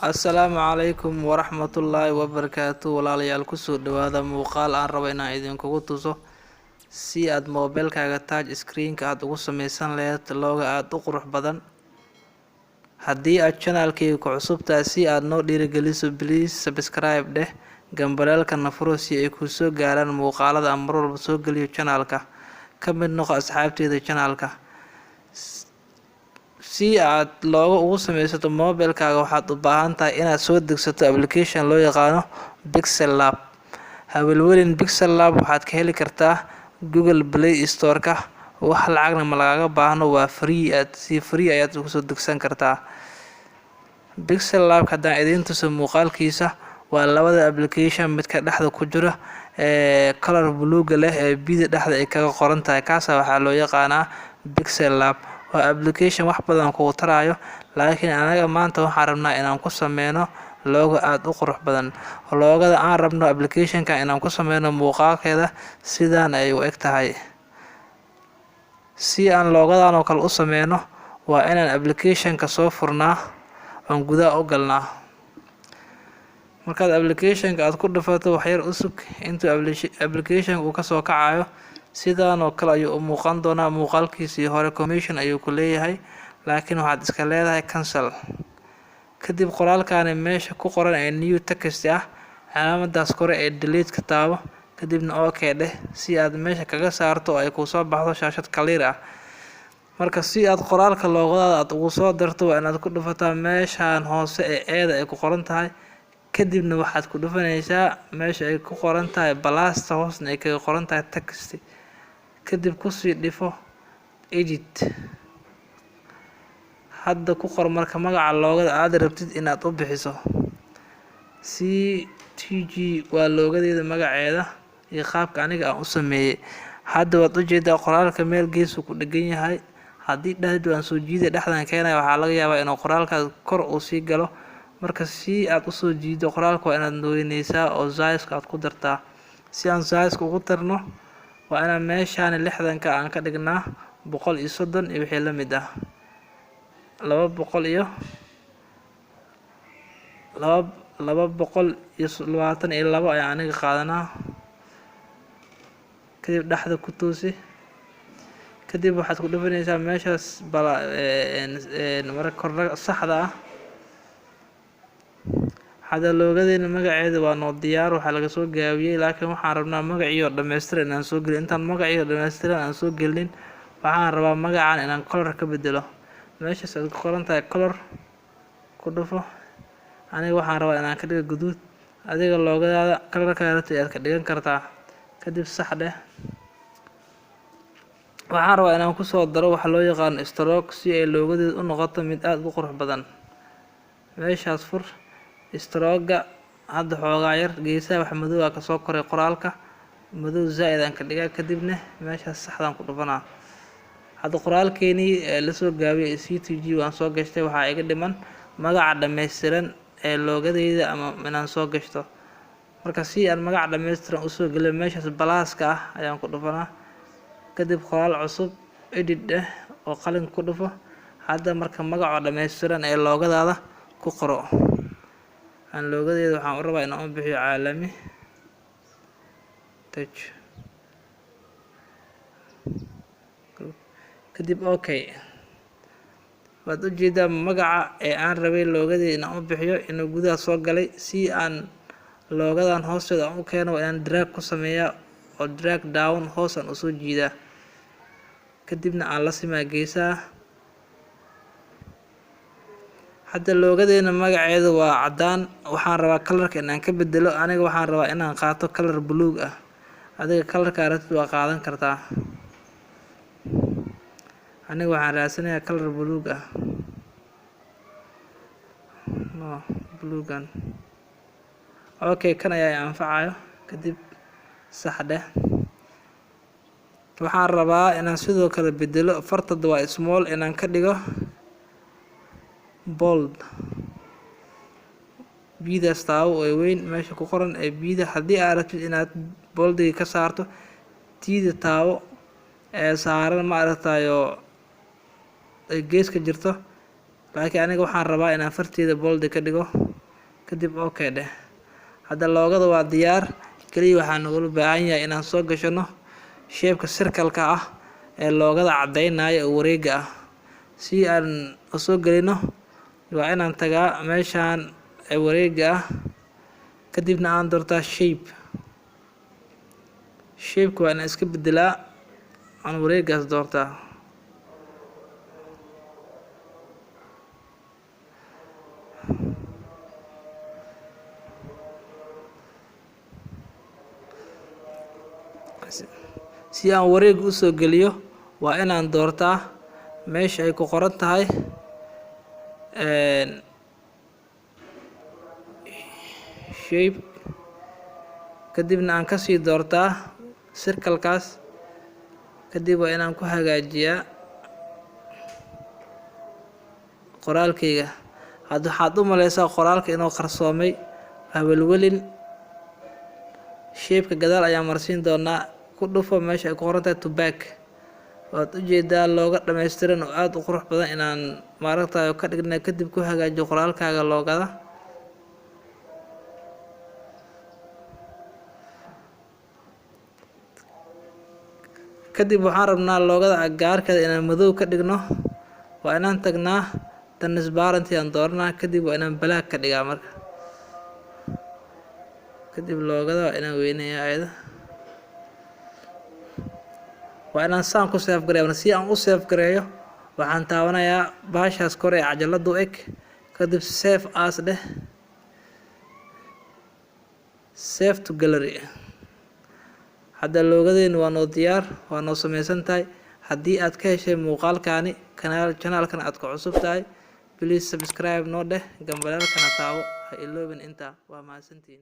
Assalaamu calaykum waraxmatullaahi wabarakaatu. Walaalayaal, kusoo dhawaada muuqaal aan rabo inaan idinkugu tuso si aad moobilkaaga touch screen-ka aad ugu sameysan lahayd logo aada u qurux badan. Haddii aad channelkayga ku cusub tahay, si aad noo dhiirigeliso, please subscribe dheh, gambaleelkana furo si ay kuu soo gaaraan muuqaalada aan mar walba soo geliyo channelka. Ka mid noqo asxaabteyda channelka. Si aad logo ugu sameysato moobilkaaga, waxaad u baahan tahay inaad soo degsato application loo yaqaano Pixel Lab. Hawelwelin, Pixel Lab waxaad ka heli kartaa Google Play Store-ka. Wax lacagna ma lagaga baahno, waa free, aad si free ayaad ugu soo degsan kartaa. Pixel Lab haddaan idiin tuso muuqaalkiisa, waa labada application midka dhexda ku jira ee color buluuga leh ee bida dhexda ay kaga qoran tahay, kaasa waxaa loo yaqaanaa Pixel Lab. Waa application wax badan kugu taraayo, laakiin anaga maanta waxaan rabnaa inaan ku sameyno logo aada u qurux badan. Logoda aan rabno applicationka inaan ku sameyno muuqaalkeeda sidaan ay u eg tahay. Si aan logodan oo kale u sameyno, waa inaan applicationka soo furnaa oon gudaha u galnaa. Markaad applicationka aad ku dhufato, waxyar u sug intuu applicationka uu kasoo kacayo. Sidaan oo kale ayuu u muuqan doonaa. Muuqaalkiisii hore commission ayuu ku leeyahay, laakiin waxaad iska leedahay cancel. Kadib qoraalkani meesha ku qoran ee new text ah, calaamadaas kore ee delete ka taabo, kadibna okay dheh si aad meesha kaga saarto oo ay kusoo baxdo shaashad clear ah. Marka si aad qoraalka logodaada aad ugu soo darto, waa inaad ku dhufataa meeshaan hoose ee eeda ay ku qoran tahay. Kadibna waxaad ku dhufanaysaa meesha ay ku qoran tahay plusta, hoosna ay kaga qoran tahay text. Kadib kusii dhifo edit. Hadda ku qor marka magaca logoda aad rabtid inaad u bixiso. CTG waa logodeeda magaceeda iyo qaabka aniga aan u sameeyey. Hadda waad ujeedaa, qoraalka meel geesuu ku dhegan yahay. Haddii dhahdid waan soo jiiday, dhexdan keenaya, waxaa laga yaabaa inuu qoraalkaas kor uu sii galo. Marka si aad usoo jiido qoraalka, waa inaad weyneysaa oo size-ka aad ku dartaa. Si aan size-ka ugu darno, waa inaan meeshaan 60-ka aan ka dhignaa 130 iyo wixii la mid ah, 200 iyo laba, 222 ayaan aniga qaadanaa. Kadib dhexda ku toosi. Kadib waxaad ku dhufanaysaa meeshaas bala mara korna saxda ah. Hadda logodeena magaceeda waa noo diyaar, waxaa laga soo gaabiyey, laakiin waxaan rabnaa magaciyo dhammaystiran inaan soo gelin. Intaan magaciyo dhammaystiran aan soo gelin, waxaan rabaa magacan inaan color ka bedelo. Meeshaas aad ku qoran tahay color ku dhufo. Aniga waxaan rabaa inaan ka dhigo guduud. Adiga logodaada colorka rabtid ayaad ka dhigan kartaa. Kadib sax dheh. Waxaan rabaa inaan kusoo daro waxa loo yaqaano stroke, si ay logodeedu u noqoto mid aada u qurux badan. Meeshaas fur strokega. Hadda xoogaa yar geesaha wax madow ah kasoo koray, qoraalka madow zaa-id aan ka dhigaa. Kadibna meeshaas saxdaan ku dhufanaa. Hadda qoraalkeenii lasoo gaabiyay CTG waan soo gashtay. Waxaa iga dhiman magaca dhammaystiran ee logodeyda ama inaan soo gashto. Marka si aan magaca dhammaystiran usoo geliyo, meeshaas pluska ah ayaan ku dhufanaa. Kadib qoraal cusub edit dheh oo qalin ku dhufo. Hadda marka magaca dhammaystiran ee logodaada ku qoro. Aan logodeeda waxaan u rabaa inaan u bixiyo Caalami Touch. Kadib okay. Waad ujeedaa magaca ee aan rabay logodii inaan u bixiyo inuu gudaha soo galay. Si aan logodan hoosteeda aan u keeno, waa inaan drag ku sameeyaa oo drag down, hoos aan usoo jiidaa, kadibna aan la simaa geesaha. Hadda logodeena magaceedu waa caddaan. Waxaan rabaa colorka inaan ka bedelo. Aniga waxaan rabaa inaan qaato color buluug ah. Adiga colorka rabtid waa qaadan kartaa. Aniga waxaan raadsanayaa color buluug ah. No, buluugan okay, kan ayaa i anfacayo. Kadib sax dheh. Waxaan rabaa inaan sidoo kale bedelo fartada, waa small, inaan ka dhigo bold. Bidaas taabo ee weyn meesha ku qoran ee bida. Haddii aad rabtid inaad boldiga ka saarto, tiida taabo ee saaran, ma aragtayo, ee geeska jirto. Laakiin aniga waxaan rabaa inaan farteyda bold ka dhigo. Kadib okay dheh. Hadda logo-da waa diyaar. Kaliya waxaan nagula baahan yahay inaan soo gashano shape-ka circle-ka ah ee logo-da caddeynaya oo wareega ah. Si aan u soo gelino, waa inaan tagaa meeshaan ee wareega ah, kadibna aan doortaa shape. Shape-ka waa inaan iska bedelaa, aan wareegaas doortaa. Si aan wareeg u soo geliyo, waa inaan doortaa meesha ay ku qoran tahay shape, kadibna aan kasii doortaa circle-kaas. Kadib waa inaan ku hagaajiyaa qoraalkayga. Hadda waxaad u maleysaa qoraalka inuu qarsoomay. Hawelwelin, shape-ka gadaal ayaan marsiin doonaa. Ku dhufo meesha ay ku qoran tahay to back. Waad ujeedaa logo dhammaystiran oo aada u qurux badan inaan maaragtayo ka dhignay. Kadib ku hagaajiyo qoraalkaaga logo-da. Kadib waxaan rabnaa logo-da agagaarkeeda inaan madow ka dhigno. Waa inaan tagnaa transparency aan dooranaa, kadib waa inaan black ka dhigaa. Marka kadib logo-da waa inaan weynayaa ayada. Waa inaan saan ku save gareeyo. Si aan u save gareeyo, waxaan taabanayaa baashaas kore ee cajalada u eg, kadib save as dheh, save to gallery. Hadda logo-deenu waa noo diyaar, waa noo sameysan tahay. Haddii aad ka heshay muuqaalkaani, kanaal channel-kan aad ku cusub tahay, please subscribe noo dheh, gambaleelkana taabo, ha iloobin. Intaa waa mahadsantihiin.